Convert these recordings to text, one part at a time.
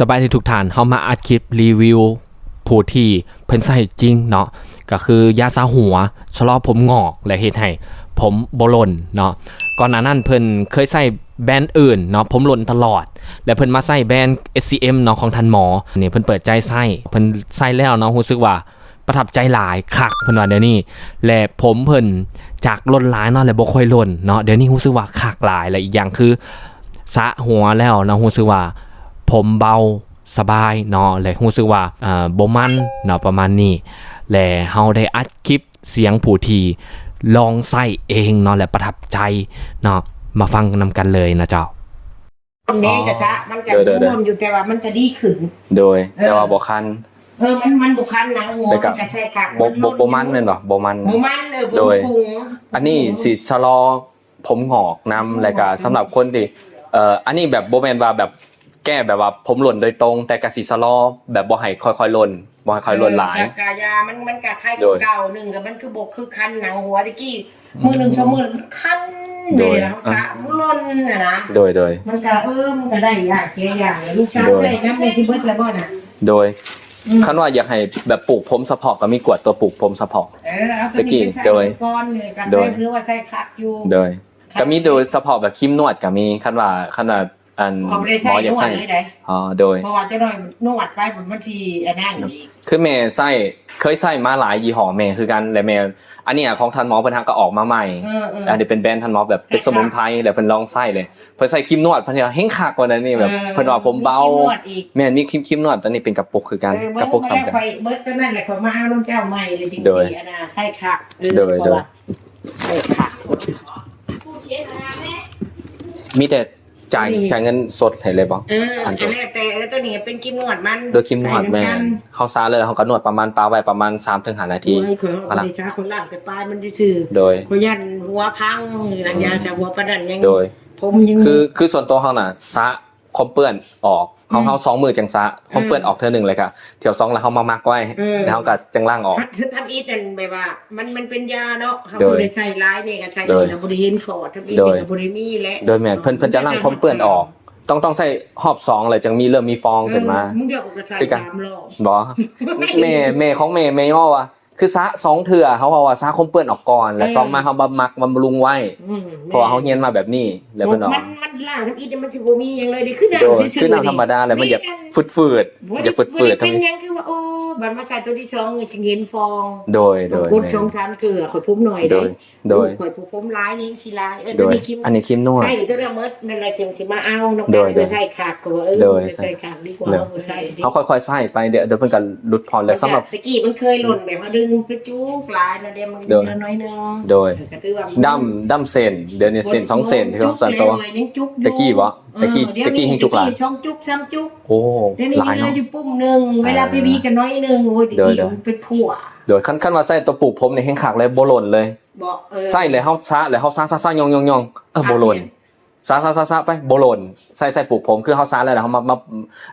ຕໍ່ໄປທີ່ທຸກທ່ານ ເຮົາມາອັດຄລິບຣີວິວຜູ້ທີ່ເພິ່ນໃຊ້ຈິງເນາະ ກໍຄືຢາສະຫົວ ຊະລໍຜົມງອກ ແລະ ເຮັດໃຫ້ຜົມບໍ່ຫຼົ່ນເນາະ. ກ່ອນໜ້ານັ້ນເພິ່ນເຄີຍໃຊ້ແບຣນອື່ນເນາະ ຜົມຫຼົ່ນຕະຫຼອດ ແລະ ເພິ່ນມາໃຊ້ແບຣນ ເອສ ຊີ ເອັມ ເນາະ ຂອງທ່ານໝໍ. ນີ້ເພິ່ນເປີດໃຈໃຊ້ ເພິ່ນໃຊ້ແລ້ວເນາະ ຮູ້ສຶກວ່າປະທັບໃຈຫຼາຍຄັກ ເພິ່ນວ່າແນວນີ້. ແລະ ຜົມເພິ່ນຈາກຫຼົ່ນຫຼາຍເນາະ ແລະ ບໍ່ຄ່ອຍຫຼົ່ນເນາະ ດຽວນີ້ຮູ້ສຶກວ່າຄັກຫຼາຍ. ແລະ ອີກຢ່າງຄື ສະຫົວແລ້ວເນາະ ຮູ້ສຶກວ່າຜົມເບົາສະບາຍເນາະ ແລະ ຮູ້ສຶກວ່າ ເອີ ບໍ່ມັນເນາະ ປະມານນີ້. ແລະ ເຮົາໄດ້ອັດຄລິບສຽງຜູ້ທີ່ລອງໃຊ້ເອງເນາະ ແລະ ປະທັບໃຈເນາະ ມາຟັງນຳກັນເລີຍນະເຈົ້າ. ເນ ກະຊະ ມັນກະ ໂດຍໆໆ ລວມຢູ່ ແຕ່ວ່າມັນກະດີຂຶ້ນ. ໂດຍ ເອີ ແຕ່ວ່າບໍ່ຄັນ. ເອີ ມັນ ມັນບໍ່ຄັນ ໜັງຫົວ ແລ້ວກະ ມັນກະໃຊ້ຄັກ ບໍ່ ມັນ ບໍ່ ບໍ່ມັນແມ່ນບໍ່? ບໍ່ມັນ ບໍ່ມັນ ເອີ ໂດຍ ຜົມ ອັນນີ້ຊິຊະລໍ ຜົມງອກນຳ ແລະກະສຳລັບຄົນທີ່ ເອີ ອັນນີ້ແບບບໍ່ແມ່ນວ່າແບບແກ້ແບບວ່າຜົມຫຼົ່ນໂດຍຕົງ ແຕ່ກະຊິຊະລໍແບບບໍ່ໃຫ້ຄ່ອຍໆຫຼົ່ນ ບໍ່ໃຫ້ຄ່ອຍຫຼົ່ນຫຼາຍ. ເອີ ກະ ກະຢາ ມັນ ມັນກະໄຄ ໂດຍ ເກົ່າໜຶ່ງ ກະມັນຄືບໍ່ຄືຄັນໜັງຫົວແຕ່ກີ້ ມື້ໜຶ່ງສອງມື້ມັນຄັນ ໂດຍ ເວລາເຮົາສະ ມັນຫຼົ່ນຫັ້ນນະ. ໂດຍໆ ມັນກະ ເອີ ມັນກະໄດ້ຢາກເສຍຢາກ ແລ້ວລູກສາວໃຊ້ນຳ ແມ່ຊິເບິດແລ້ວບໍ່ນະ? ໂດຍ ອືມ ຄັນວ່າຢາກໃຫ້ແບບປູກຜົມສະເພາະ ກະມີກວດຕົວປູກຜົມສະເພາະ. ເອີ ເອົາຕົວນີ້ໄປໃຊ້ກ່ອນ ໂດຍ ກະໃຊ້ ໂດຍ ຖືວ່າໃຊ້ຄັກຢູ່. ໂດຍ ກະມີໂດຍສະເພາະແບບຄຣີມນວດກະມີ ຄັນວ່າ ຄັນວ່າ ອັນ ເຂົາບໍ່ໄດ້ໃຊ້ ໝໍຢາກໃຊ້ ນວດເລີຍໃດ ອໍ ໂດຍ ເພາະວ່າຈັກໜ້ອຍນວດໄປ ມັນ ມັນຊິອັນນັ້ນອີກ. ຄືແມ່ໃຊ້ ເຄີຍໃຊ້ມາຫຼາຍຍີ່ຫໍ້ແມ່ຄືກັນ ແລະແມ່ ອັນນີ້ຂອງທ່ານໝໍເພິ່ນຫາກະອອກມາໃໝ່. ເອີໆ ອັນນີ້ເປັນແບຣນທ່ານໝໍແບບເປັນສະໝຸນໄພ ແລະເພິ່ນລອງໃຊ້ເລີຍ ເພິ່ນໃຊ້ຄຣີມນວດ ເພິ່ນວ່າແຮງຄັກວ່ານັ້ນນີ້ ແບບ ເອີ ເພິ່ນວ່າຜົມເບົາ. ມີຄຣີມນວດອີກ ແມ່ນ ມີຄຣີມ ຄຣີມນວດ ຕອນນີ້ເປັນກະປຸກຄືກັນ ເອີ ກະປຸກສຳຄັນ. ເບິດຕອນນັ້ນແຫຼະ ຂ້ອຍມາເອົານຳເຈົ້າໃໝ່ເລີຍ ຈຶ່ງ ໂດຍ ຊິອັນນ່າ ໃຊ້ຄັກ. ເອີ ໂດຍ ເພາະວ່າ ໂດຍ ໃຊ້ຄັກ ມີແຕ່ ຈ່າຍ ນີ້ ຈ່າຍເງິນສົດໃຫ້ເລີຍບໍ່? ເອີ ອັນ ອັນແລກແຕ່ ເອີ ຕົວນີ້ເປັນຄຣີມນວດມັນ ໂດຍ ຄຣີມນວດ ໃຊ້ນຳກັນ ແມ່ນ ເຮົາສະແລ້ວເຮົາກະນວດປະມານ ປະໄວ້ປະມານສາມເຖິງຫ້ານາທີ. ໂອ້ຍ ຂ້ອຍບໍ່ໄດ້ສະ ຂ້ອຍລ້າງແຕ່ປາຍມັນຊື່ໆ ໂດຍ ຂ້ອຍຢ້ານຫົວພັງ ອັນ ອືມ ຢານສະຫົວປານນັ້ນຍັງ ໂດຍ ຜົມຍັງ ຄື ຄືສ່ວນຕົວເຮົານະ ສະຄວາມເປື້ອນອອກ ເຮົາ ອືມ ເຮົາສອງມື້ຈັ່ງສະ ຄວາມເປື້ອນ ອືມ ອອກເທື່ອໜຶ່ງ ແລ້ວກະ ຖ້ຽວສອງແລ້ວເຮົາມາໝັກໄວ້ ເອີ ແລ້ວເຮົາກະຈັ່ງລ້າງອອກ. ທຳອິດນັ້ນແບບວ່າ ມັນ ມັນເປັນຢາເນາະ ເຮົາ ໂດຍ ບໍ່ໄດ້ໃຊ້ຫຼາຍນີ້ກະໃຊ້ ໂດຍ ນີ້ກະບໍ່ໄດ້ເຫັນຟອດ ທຳອິດ ໂດຍ ນີ້ກະບໍ່ໄດ້ມີແຫຼະ. ໂດຍ ແມ່ນ ເພິ່ນ ເພິ່ນຈະລ້າງຄວາມເປື້ອນອອກ ຕ້ອງ ຕ້ອງໃຊ້ຮອບສອງ ແລ້ວຈຶ່ງມີ ເລີ່ມມີຟອງ ເອີ ຂຶ້ນມາ. ມື້ດຽວກະໃຊ້ສາມຮອບ ບໍ່ ແມ່ ແມ່ຂອງແມ່ ແມ່ເວົ້າວ່າ ຄືສະສອງເທື່ອ ເຮົາເວົ້າວ່າສະຄວາມເປື້ອນອອກກ່ອນ ແລ້ວ ເອີ ສອງມາເຮົາມາໝັກບຳລຸງໄວ້. ອືມ ເພາະວ່າເຮົາຮຽນມາແບບນີ້ ແລ້ວເພິ່ນວ່າ ມັນ ມັນລ້າງທຳອິດນີ້ ມັນຊິບໍ່ມີຫຍັງເລີຍເດ້ ຄືນ້ຳຊື່ໆ ຄືນ້ຳທຳມະດາ ແລ້ວມັນຢາກຝືດໆ ຢາກຝືດໆ ເປັນຫຍັງຄືວ່າ ໂອ້ ບັດມາໃຊ້ຕົວທີສອງຈຶ່ງເຫັນຟອງ ໂດຍ ໂດຍ ກົດສອງສາມເທື່ອ ຂ້ອຍຜົມໜ້ອຍເດ້ ໂດຍ ໂດຍ ຂ້ອຍຜົມຫຼາຍແຮງຊິຫຼາຍ ເອີ ໂດຍ ອັນນີ້ຄຣີມນວດ ໃຊ້ຕົວນັ້ນໝົດ ນັ້ນລະຈຶ່ງຊິມາເອົານຳກັນ ໂດຍ ເອີ ໃຊ້ຄັກ ກະວ່າ ເອີ ໂດຍ ໃຊ້ຄັກດີກວ່າ ໂດຍ ເຮົາບໍ່ໃຊ້ເດ້ ເຮົາຄ່ອຍໆໃຊ້ໄປ ດຽວ ດຽວເພິ່ນກະຫຼຸດຜ່ອນແລ້ວ ສຳລັບ ແຕ່ກີ້ມັນເຄີຍຫຼົ່ນແບບວ່າດຶງກະຈຸກຫຼາຍ ແລ້ວດຽວມັນເຫຼືອໜ້ອຍໜຶ່ງ ໂດຍ ກະຖືວ່າ ດຳ ດຳເສັ້ນ ດຽວນີ້ເສັ້ນສອງເສັ້ນ ທີ່ເຮົາໃສ່ຕົວ ຍັງຈຸກຢູ່ ແຕ່ກີ້ບໍ່? ແຕ່ກີ້ ເອີ ແຕ່ກີ້ແຮງຈຸກຫຼາຍ ສອງຈຸກ ສາມຈຸກ ໂອ້ ດຽວນີ້ ຫຼາຍເນາະ ເຫຼືອຢູ່ປຸ້ມໜຶ່ງ ເວລາໄປຫວີກະໜ້ອຍໜຶ່ງ ໂອ້ຍ ແຕ່ກີ້ ໂດຍ ໂດຍ ມັນເປັນພົວ ໂດຍ ຄັນ ຄັນວ່າໃຊ້ຕົວປູກຜົມນີ້ແຮງຄັກເລີຍ ບໍ່ຫຼົ່ນເລີຍ ບໍ່ ເອີ ໃຊ້ແລ້ວເຮົາສະ ແລ້ວເຮົາສະ ສະ ສະ ຍ້ອງ ຍ້ອງ ຍ້ອງ ເອີ ບໍ່ຫຼົ່ນ ສະ ສະ ສະ ສະໄປ ບໍ່ຫຼົ່ນ ໃຊ້ ໃຊ້ປູກຜົມ ຄືເຮົາສະແລ້ວ ແລ້ວເຮົາມາ ມາ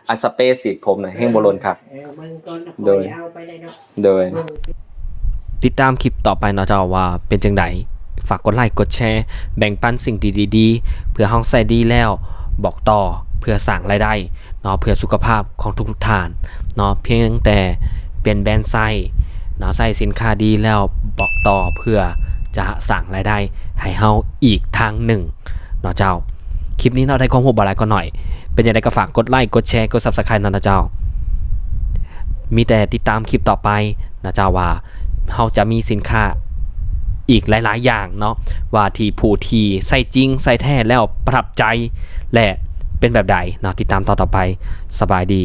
ອັນສະເປສີດຜົມນະ ແຮງບໍ່ຫຼົ່ນຄັກ ເອີ ເບິ່ງກ່ອນ ໂດຍ ເອົາໄປເລີຍເນາະ ໂດຍ ເບິ່ງ ຕິດຕາມຄລິບຕໍ່ໄປເນາະເຈົ້າ ວ່າເປັນຈັ່ງໃດ ຝາກກົດໄລ ກົດແຊ ແບ່ງປັນສິ່ງທີ່ດີໆ ເພື່ອເຮົາໃຊ້ດີແລ້ວບອກຕໍ່ ເພື່ອສ້າງລາຍໄດ້ເນາະ ເພື່ອສຸຂະພາບຂອງທຸກໆທ່ານເນາະ ພຽງແຕ່ປ່ຽນແບຣນໃຊ້ເນາະ ໃຊ້ສິນຄ້າດີແລ້ວບອກຕໍ່ ເພື່ອຈະສ້າງລາຍໄດ້ໃຫ້ເຮົາອີກທາງໜຶ່ງເນາະເຈົ້າ. ຄລິບນີ້ເນາະ ໄດ້ຄວາມຮູ້ບໍ່ຫຼາຍກໍໜ້ອຍ ເປັນຈັ່ງໃດກໍຝາກກົດໄລ ກົດແຊ ກົດ Subscribe ເນາະເຈົ້າ. ມີແຕ່ຕິດຕາມຄລິບຕໍ່ໄປນະເຈົ້າ ວ່າເຮົາຈະມີສິນຄ້າອີກຫຼາຍໆຢ່າງເນາະ ວ່າທີ່ຜູ້ທີ່ໃຊ້ຈິງໃຊ້ແທ້ແລ້ວປະທັບໃຈ ແລະ ເປັນແບບໃດເນາະ ຕິດຕາມຕອນຕໍ່ໄປ. ສະບາຍດີ.